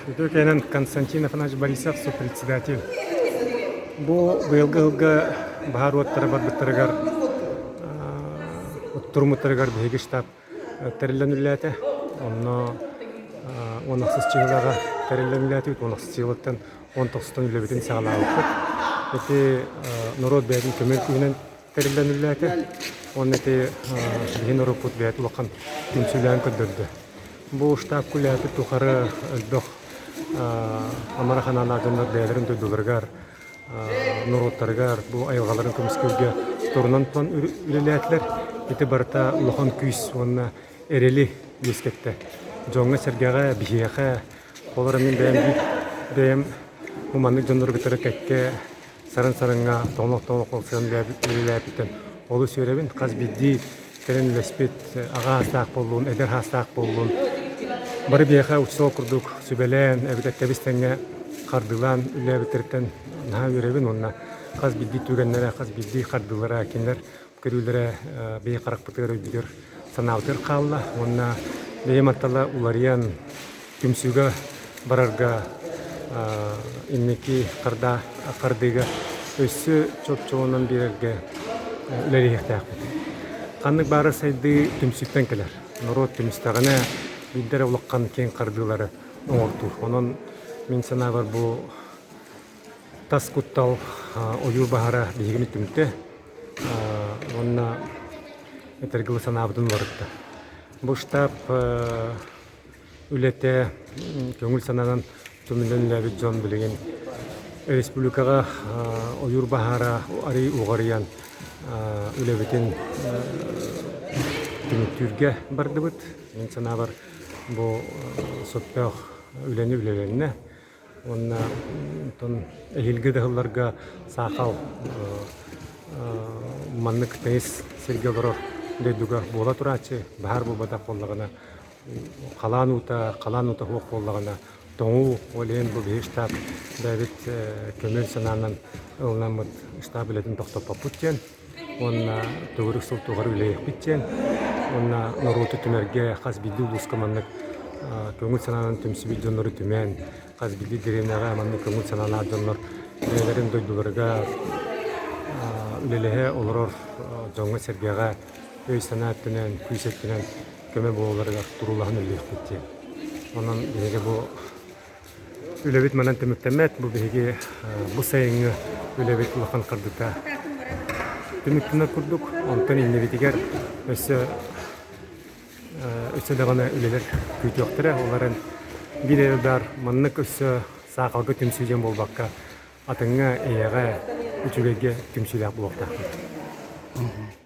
Үтүөкэнэн Константин Афанасьевич Борисов сопредседатель. Бу быйылгы ыһылга баһаар уоттара барбыттарыгар туруммуттарыгар биһиги штаб тэриллэн үлэлээтэ. Онно уон ахсыс чыһылаҕа тэриллэн үлэлээтибит. Уон ахсыс чыһылаттан уон тохсустан үлэбитин саҕалаабыппыт. Ити норуот бэйэтин көмөл күүһүнэн тэриллэн үлэлээтэ. Уонна ити биһи норуоппут бэйэтэ улахан түмсүүлээн көрдөрдө. Бу штаб үлэһити тухары элбэх амарах анаалаах дьоннор бэйэлэрин дойдуларыгар, норуоттарыгар бу айылҕаларын көмүскүүргэ турунан туран үлэлээтилэр. Ити барыта улахан күүс уонна эрэли үөскэттэ. Дьоҥҥо-сэргэҕэ, биһиэхэ, олор мин бэйэм бэйэм бу маннык дьоннору кытары кэккэ сарын-сарыҥҥа тоҥолох-тоҥолох ылсан үлэлээбиттэн олус үөрэбин. Хас биирдии кэлэн үлэспит аҕа аастаах буоллун, эдэр аастаах буоллун, бары биһиэхэ учуутал курдук сүбэлээн, эбэтэр тэбис-тэҥҥэ хардыылаан үлэлээбиттэриттэн наһаа үөрэбин уонна хас биирдии түгэннэрэ, хас биирдии хардыылара кинилэр көрүүлэрэ биһи харахпытыгар, өйбүтүгэр, санаабытыгар хаалла уонна бэйэм аттала уларыйан түмсүүгэ барарга инники харда хардыыга өссө чопчуланан биэрэргэ үлэлиэхтээхпит. Ханнык баара сайдыы түмсүүттэн кэлэр. Норуот түмүстэҕинэ биирдэ эрэ улахан киэҥ хардыылары оҥортуур. Онон мин санаабар бу тас куттал ойуур баһара биһигини түмтэ уонна этэргэ дылы санаабытын уларытта. Бу штаб үлэтэ көҥүл санаанан түмүллэн үлэлээбит дьон билигин республикаҕа ойуур баһаара арыый уҕарыйан үлэбитин түмүктүүргэ бардыбыт. Мин санаабар бу сөптөөх үлэни үлэлэннэ. Уонна онтон эһиилги да сылларга саахал маннык тыйыс сиргэ олорор дойдуга буола турааччы, баһаар буолбатах буоллаҕына, халаан уута, халаан уута суох буоллаҕына, тоҥуу, ол иһин бу биһи штаб бэйэбит көмүөл санаанан ылынаммыт штаб үлэтин тохтоппоппут диэн уонна төгүрүк сыл тухары үлэлиэхпит диэн уонна норуоту түмэргэ хас биирдии улууска маннык көҥүл санаанан түмсүбүт дьоннору түмэн хас биирдии дэриэбинэҕэ маннык көҥүл санаалаах дьоннор бэйэлэрин дойдуларыгар үлэлэһэ олорор дьоҥҥо-сэргэҕэ өй-санаа өттүнэн, күүс өттүнэн көмө буолалларыгар туруулаһан үлэлиэхпит диэн. Онон биһиги бу Үлэбит манан түмүктэммэт. Бу биһиги бу сайыҥҥы үлэбит улахан хардыта түмүктэнэр курдук. Онтон иннибитигэр өссө өссө даҕаны үлэлэр күүтүөхтэрэ. Ол эрэн биир эрэ баар маннык өссө саахалга түмсүү диэн буолбакка, атыҥҥа, эйэҕэ, үчүгэйгэ түмсүүлээх буолуохтаахпыт.